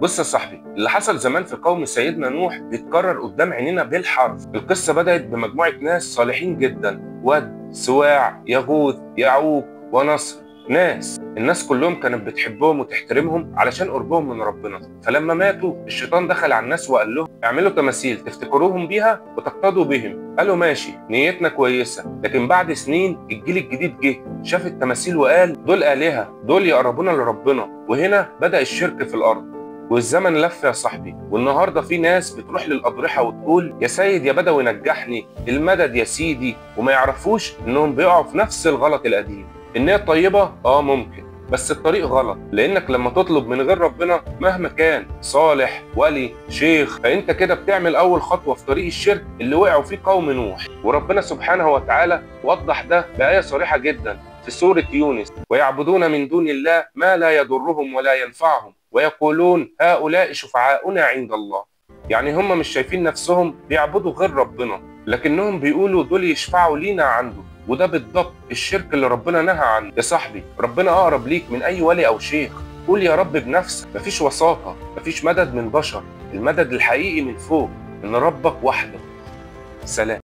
بص يا صاحبي، اللي حصل زمان في قوم سيدنا نوح بيتكرر قدام عينينا بالحرف. القصة بدأت بمجموعة ناس صالحين جدا، ود، سواع، يغوث، يعوق، ونصر. الناس كلهم كانت بتحبهم وتحترمهم علشان قربهم من ربنا. فلما ماتوا الشيطان دخل على الناس وقال لهم اعملوا تماثيل تفتكروهم بيها وتقتدوا بهم. قالوا ماشي، نيتنا كويسة. لكن بعد سنين الجيل الجديد جه شاف التماثيل وقال دول آلهة، دول يقربونا لربنا. وهنا بدأ الشرك في الأرض. والزمن لف يا صاحبي، والنهارده في ناس بتروح للأضرحة وتقول يا سيد يا بدوي نجحني، المدد يا سيدي، وما يعرفوش انهم بيقعوا في نفس الغلط القديم. النية الطيبة ممكن، بس الطريق غلط، لانك لما تطلب من غير ربنا مهما كان صالح، ولي، شيخ، فانت كده بتعمل اول خطوة في طريق الشرك اللي وقعوا فيه قوم نوح. وربنا سبحانه وتعالى وضح ده بآية صريحة جدا في سورة يونس: ويعبدون من دون الله ما لا يضرهم ولا ينفعهم ويقولون هؤلاء شفعاؤنا عند الله. يعني هم مش شايفين نفسهم بيعبدوا غير ربنا، لكنهم بيقولوا دول يشفعوا لينا عنده. وده بالضبط الشرك اللي ربنا نهى عنه. يا صاحبي، ربنا أقرب ليك من أي ولي أو شيخ. قول يا رب بنفسك، مفيش وساطة، مفيش مدد من بشر، المدد الحقيقي من فوق، من ربك وحده. سلام.